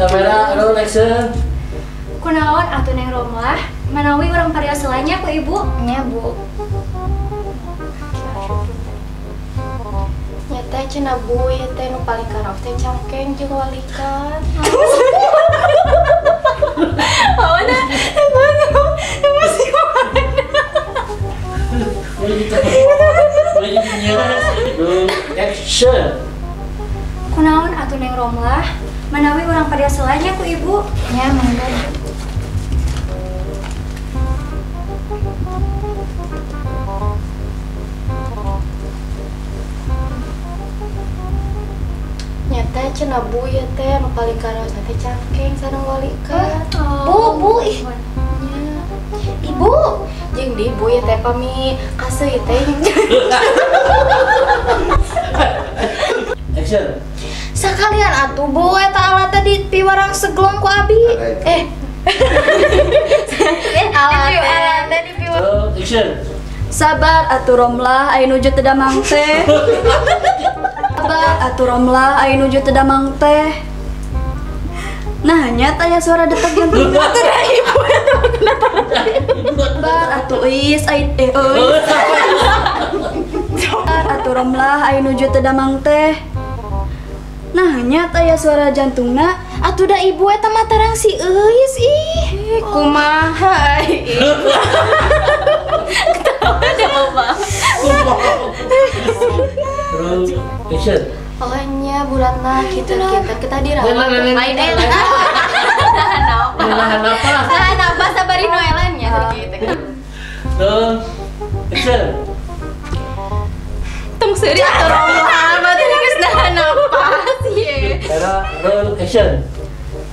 Kamera roll action. Kunaon atuh Neng Romlah, manawi urang parios heula nya ku ibu. Nya, Bu. Nyata cenah Bu ieu teh nu paling karaos teh cangkeng jeung walikat. Mana? Emosi mana? Action. Kunaon atuh Neng Romlah, manawi urang parios heula nya ku ibu. Nya, mangga. Nyata cenah Bu ieu teh nu paling karaos teh cangkeng sareng walikat. Bu, Bu ih. Nya. Ibu, jeung di Bu ieu teh pami kaseuh teh. Action. Sakalian atuh Bu eta alat teh dipiwarang seglong ku abi. Alat teh dipiwarang. Action. Sabar atuh Romlah aya nuju teu damang teh. Sabar atuh Romlah aya nuju teu damang teh. Nah, nya taya suara detak jantung teh ibu eta kenapa? Sabar atuh Eis ai euy. Sabar atuh Romlah aya nuju teu damang teh. Nah, nya taya suara jantungna atuh da ibu eta mah tarang si Eis ih. Kumaha ih. Ketawa da mama. Terus action. Oh nya Bu Ratna kitu kita dirawat. Lain nahan apa? Nahan apa? Nahan apa sabari Noelan nya gitu. Terus action. Tong seuri atuh Romlah mah teh geus nahan napas ye. Era roll action.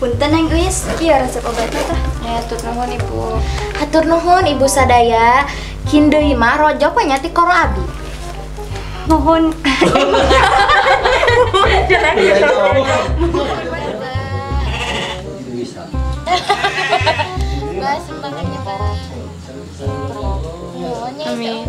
Punten Neng Uis, kieu resep obatna tah. Ya hatur nuhun Ibu. Hatur nuhun Ibu sadaya. Kin deui mah rojok we nya ti koro abi. Nuhun. Bisa. Bah semangatnya, Bah. Amin.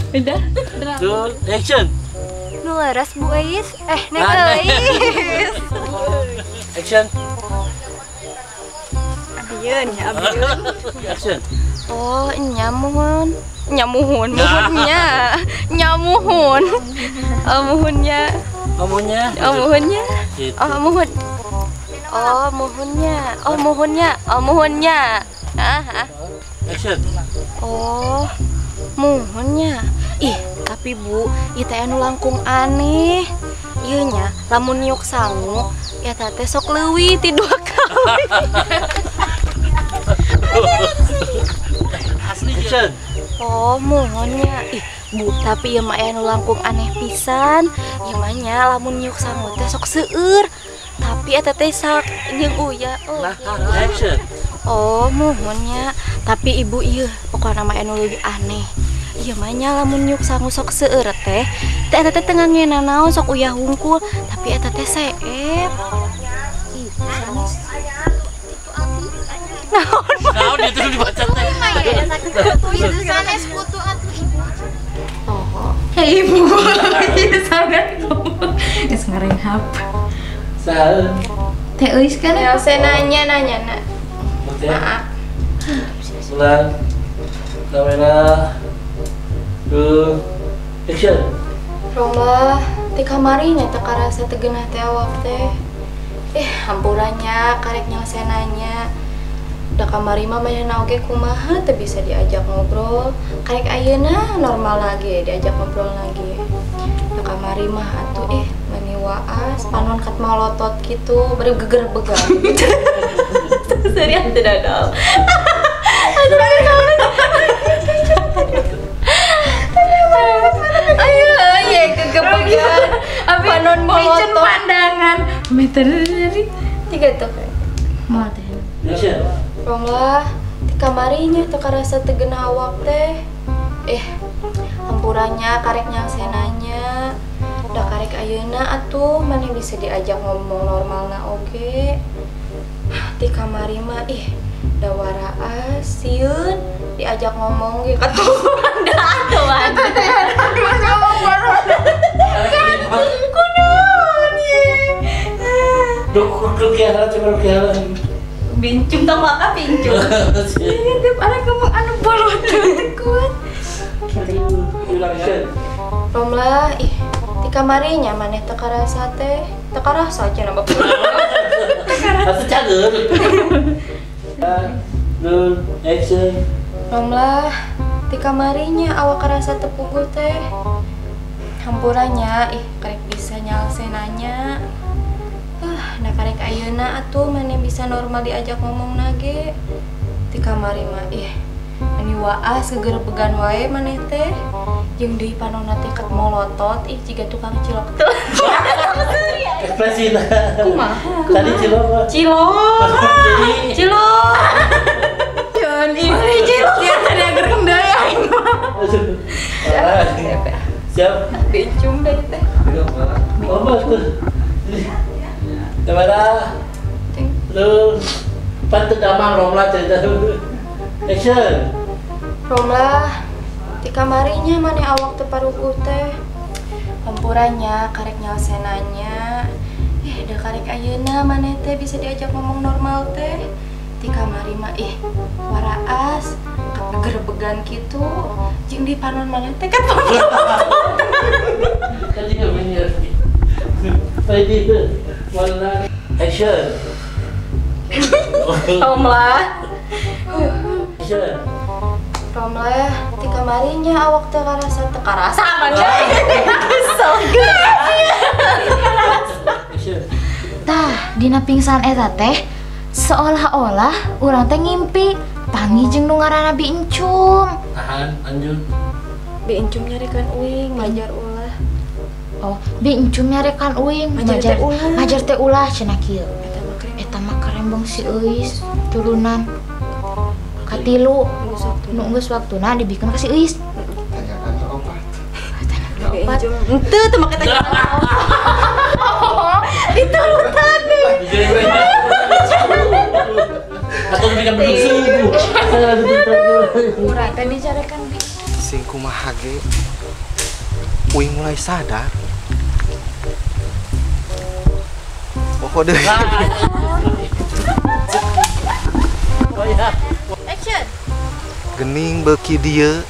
Udah. Roll action. Nu leres Bu Eis, Neng Eis. Action. Abieun ya, abieun. Action. Oh, nyamuhun. Nyamuhun, muhunnya. Nyamuhun. Oh, muhunnya. Oh, muhunnya. Oh, muhunnya. Gitu. Oh, muhun. Oh, muhunnya. Oh, muhunnya. Oh, muhunnya. Ah, ah. Action. Oh, muhunnya. Ih, tapi Bu, ieu teh anu langkung aneh. Ieu nya, lamun niuk sangu, eta teh sok leuwih ti 2 kali. Asli action. Oh, muhunnya. Ih, Bu, tapi ieu mah anu langkung aneh pisan. Ieu mah nya lamun niuk sangu teh sok seueur. Tapi eta teh sak jeung uya. Oh. Nah, action. Oh, muhunnya. Tapi ibu ieu pokona mah anu leuwih aneh. Ieu mah nya lamun nyuk sangu sok seueur teh, teh eta teh teu ngangena naon sok uyah hungkul, tapi eta teh seep. Ih, sanes. Naon? Naon itu dibaca teh. Sanes kutu atuh ibu. Oh. Hei ibu, ieu sangat ngomong. Geus ngarenghap. Saha? Teh Euis kan? Ya, saya nanya na. Maaf. Ulang. Kamera. Roll. Action. Romlah, ti kamari nya teu karasa teu geunah teh awak teh. Hampurannya karek nyelesenanya. Da kamari mah manehna oge kumaha teu bisa diajak ngobrol. Karek ayeuna normal lagi diajak ngobrol lagi. Da kamari mah atuh mani waas panon kat malotot kitu bari geger-begar. Serius teu dodol. Ayo, ya kegebegan. Panon Micen molotot. pandangan. Meter Tiga tuh. Mau teh. Action. Romlah, ti kamarinya teu karasa teu geunah awak teh. Hampuranya karek nyangsenanya. Da karek ayeuna atuh maneh bisa diajak ngomong normalna oge. Ti kamari mah ih da waraas sieun diajak ngomong ge katuan da atuan. Kunaon ye. Duk ya coba ya. Bincum tong maka bincum. Ini tiap orang ngomong anu bolot teu kuat. Romlah ih di kamarinya maneh teu karasa teh. Teu karasa cenah bapak. Teu karasa. Atuh cager. Roll action. Romlah di kamarinya awak karasa teu puguh teh. Hampuranya ih karek bisa nyalsenanya. Nah karek ayeuna atuh maneh bisa normal diajak ngomong nage. Di kamari mah ih meni waas gegerbegan wae maneh teh. Jeung deui panonna teh ket molotot ih jiga tukang cilok teh. Ekspresina. Kumaha? Tadi cilok. Cilok. Cilok. Jeun ih cilok ya tadi agar kendaya aing mah. Siap. Bencum deui teh. Oh, tuh. Kamera. Lu patut damang Romlah cerita. Action. Romlah di kamarinya maneh awak teu paruguh teh. Hampuranya karek nyalsenanya. Da karek ayeuna maneh teh bisa diajak ngomong normal teh. Di kamari mah ih waraas kagegerbegan kitu. Jeung di panon maneh teh kat Tadi bener. Tadi mana action. Romlah. Action. Romlah di kamarinya awak teu karasa teu karasa maneh. Kesel. Tah, dina pingsan eta teh seolah-olah urang teh ngimpi panggih jeung nu ngaranna Bi Encum. Tahan, lanjut. Bi Encum nyarekan uing, majar ulah. Oh, Bi Encum nyarekan uing, majar majar teh ulah cenah kieu. Eta mah karembong si Euis turunan katilu nu geus waktuna dibikeun ka si Euis. Tanyakan ke opat. Bi Encum henteu teu make tanyakan opat. Diturutan deh. Atau bikin bentuk subuh. Urang teh dicarekan Bi. Sing kumaha ge uing mulai sadar. Pokok deui. Action. Gening beuki dieu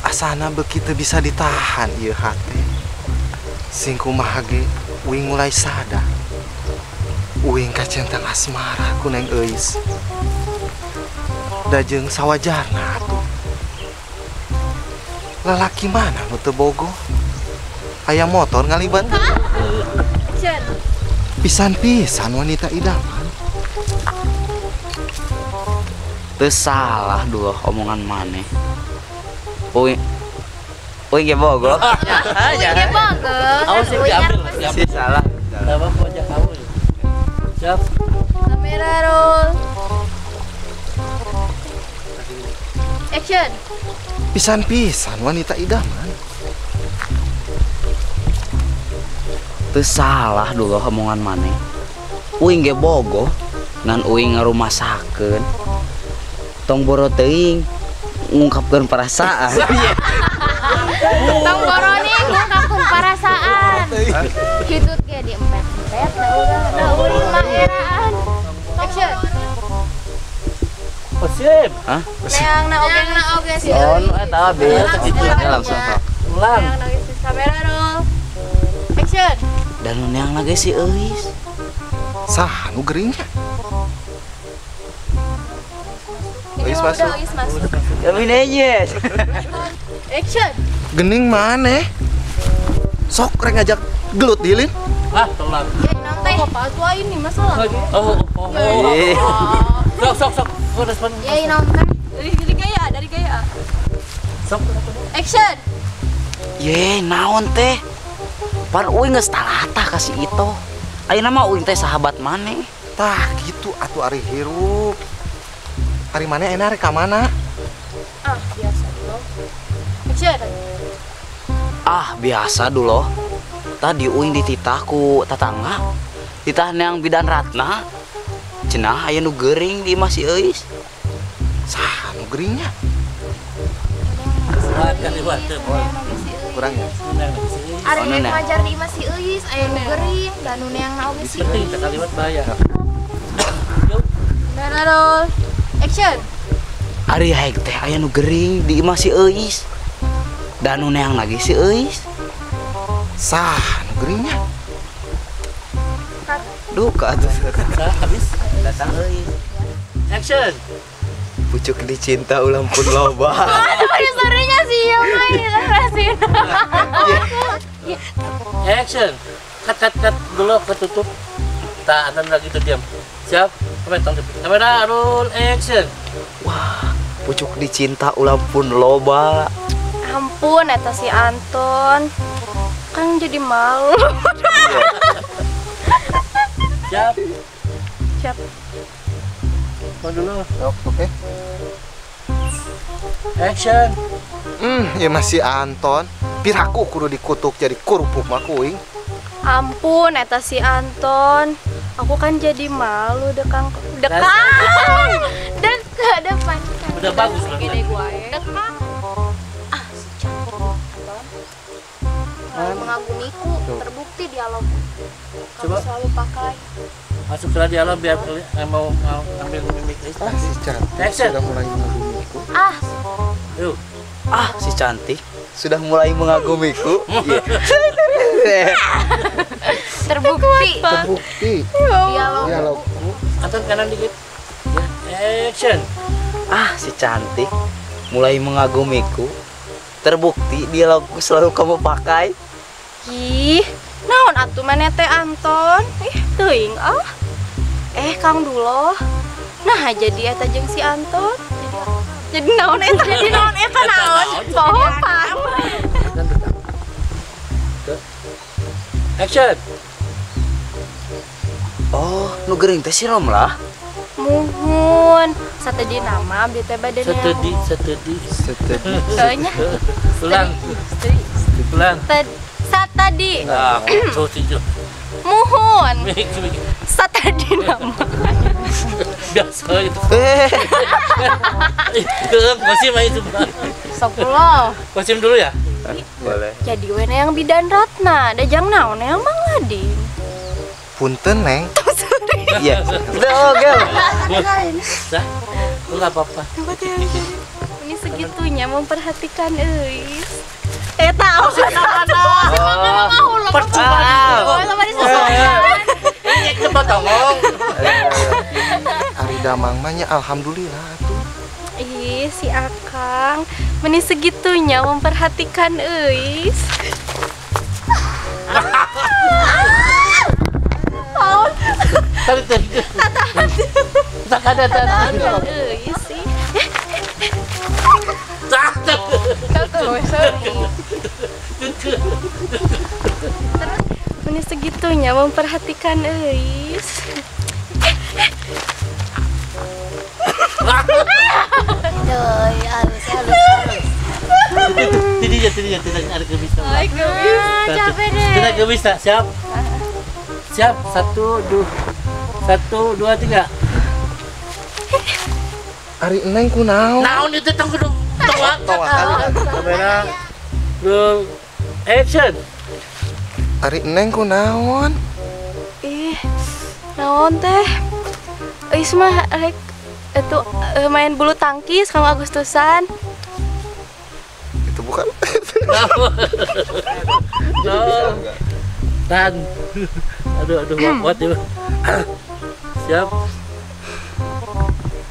asana beuki teu bisa ditahan ieu hate. Sing kumaha ge uing mulai sadar. Uing kacentang asmara ku Neng Euis. Da jeung sawajarna atuh. Lalaki mana nu teu bogoh? Aya motor ngalibat. Action. Pisan-pisan wanita idaman. Teu salah dulu omongan maneh. Uing uing ge bogoh. Uing ge bogoh. Awas sih diambil. Si salah. Enggak apa-apa aja kamu. Siap. Kamera roll. Action. Pisan-pisan wanita idaman. Teu salah dulu omongan maneh. Uing ge bogoh ngan uing ngarumasakeun. Tong boro teuing ngungkapkeun perasaan. Tong boro nih ngungkapkeun perasaan. Hitut ge diempet-empet da urang da uring mah eraan. Action. Sip. Hah? Neang na oge na oge si. Oh, nu eta langsung. Ulang. Kamera roll. Action. Dan nu neang na ge si Euis. Sah nu geuringnya. Euis masuk. Euis masuk. Yes. Action. Gening maneh. Sok rek ngajak gelut dilin. Ah, telat. Ya, naon teh? Apa atuh ini masalah. Oh, oh, oh. Sok sok sok. Oh, respon. Ya, naon teh? Dari gaya, dari gaya. Sok. Action. Ye, naon teh? Pan uing geus talatah ka si Ito. Ayeuna mah uing teh sahabat maneh. Tah gitu atuh ari hirup. Ari maneh enak rek ka mana? Ah, biasa tuh. Action. Ah, biasa dulu. Tadi uing dititah ku tatangga. Titah neang bidan Ratna. Cenah aya nu geuring di imah si Euis. Saha nu geuringnya? Kurang ya? Ari rek ngajar di imah si Euis aya nu geuring da nu neangna oge si Euis. Penting kalimat bahaya. Kamera roll. Action. Ari haek teh aya nu geuring di imah si Euis. Da nu neang lagi si Euis. Sah nu geuringnya. Duka atuh. Habis datang Euis. Action. Pucuk dicinta ulang pun loba. Aduh, sorenya sih ya, main. Action. Cut cut cut dulu ketutup. Tak atan lagi tuh diam. Siap. Kamera roll action. Wah, pucuk dicinta ulang pun loba. Ampun, eta si Anton. Kan jadi malu. Siap. Siap. Mau dulu. Oke. Action. Ya masih Anton. Piraku kudu dikutuk jadi kerupuk mah kuing. Ampun, eta si Anton. Aku kan jadi malu dekang. Dekang. Dek depan. Udah bagus loh. Gede gua ya. Dekang. Ah, si cantik Anton. Selalu mengagumiku, terbukti dialog. Kamu coba selalu pakai. Masuk ke dialog biar mau ambil mimik. Ah, si cantik action. Sudah mulai mengagumiku. Ah. Yuk. Ah, si cantik sudah mulai mengagumiku. Iya. Terbukti. Terbukti. Dialog. Dialogku. Anton kanan dikit. Ya. Action. Ah, si cantik mulai mengagumiku. Terbukti dialogku selalu kamu pakai. Ih, naon atuh maneh teh Anton? Ih, teuing ah. Kang Duloh. Nah, jadi eta jeung si Anton. Jadi naon eta? Jadi naon eta naon? Poho pan. Action. Oh, nu geuring teh si Romlah. Muhun, satedi nama abdi teh bade Setedi, setedi. Setedi. Soalnya ulang. Ulang. Satadi. Nah, so sih. Muhun. Satadi nama. Biasa gitu. Keung, kosim aja itu. Sok ulah. Kosim dulu ya? Boleh. Jadi we yang bidan Ratna, da jang naon yang Mang Lading. Punten, Neng. Iya. Udah, oke. Dah. Enggak apa-apa. Ini segitunya memperhatikan euis. Tahu sih mana. Percuma. Ini tempat tongong. Ari damang mah nya alhamdulillah atuh. Ih, si Akang meni segitunya memperhatikan euis. Tarik tarik. Tak ada tahan. Euis sih. Terus meni segitunya memperhatikan euis. Aduh, halus halus. Tidak, tidak ada kebisa. Capek deh. Tidak kebisa, siap. Siap, 1, 2, 1, 2, 3. Ari Neng kunaon? Naon itu tong kudu tong. Kamera. Roll. Action. Ari Neng kunaon? Ih, naon teh? Euis mah rek itu main bulu tangkis kamu Agustusan. Itu bukan. No. Tahan. Aduh, aduh, kuat ya. Siap.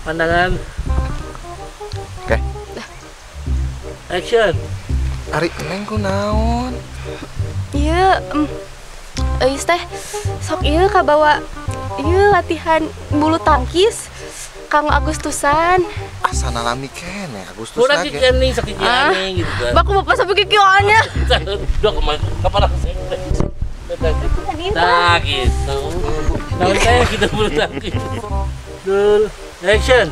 Pandangan. Oke. Action. Ari Neng kunaon? Iya, euis teh sok ieu kabawa ieu latihan bulu tangkis Kang Agustusan. Asana lami kene Agustus lagi. Kurang kene sok kikiane gitu kan. Baku bapak sampai kikiannya. Dua kemarin kapan aku nah gitu. Nah, saya gitu bulu tangkis. Dul, action.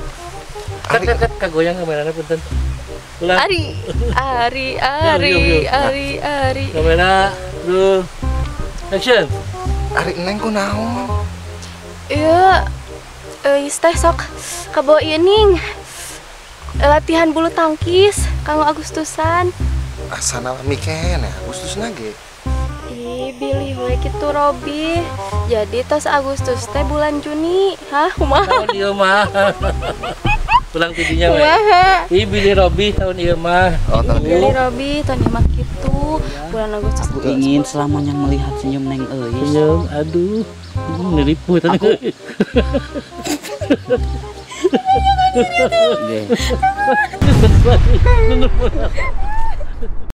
Kat kat kat kagoyang kamerana punten. Ulang. Ari Ari Ari Ari Ari. Kamera roll. Action. Ari Neng kunaon? Iya, Eis teh sok kabawa ieu ning. Latihan bulu tangkis kanggo Agustusan. Asana lami keneh Agustusna ge. Ih, bilih we kitu Robi. Jadi tos Agustus teh bulan Juni. Hah, kumaha? Tahun ieu mah. Pulang tidinya we. Kumaha? Ih, bilih Robi tahun ieu mah. Oh, tahun ieu. Bilih Robi tahun ieu mah kitu. Bulan Agustus. Aku ingin selamanya melihat senyum Neng Eis. Senyum, aduh. Neripu tadi. Aku.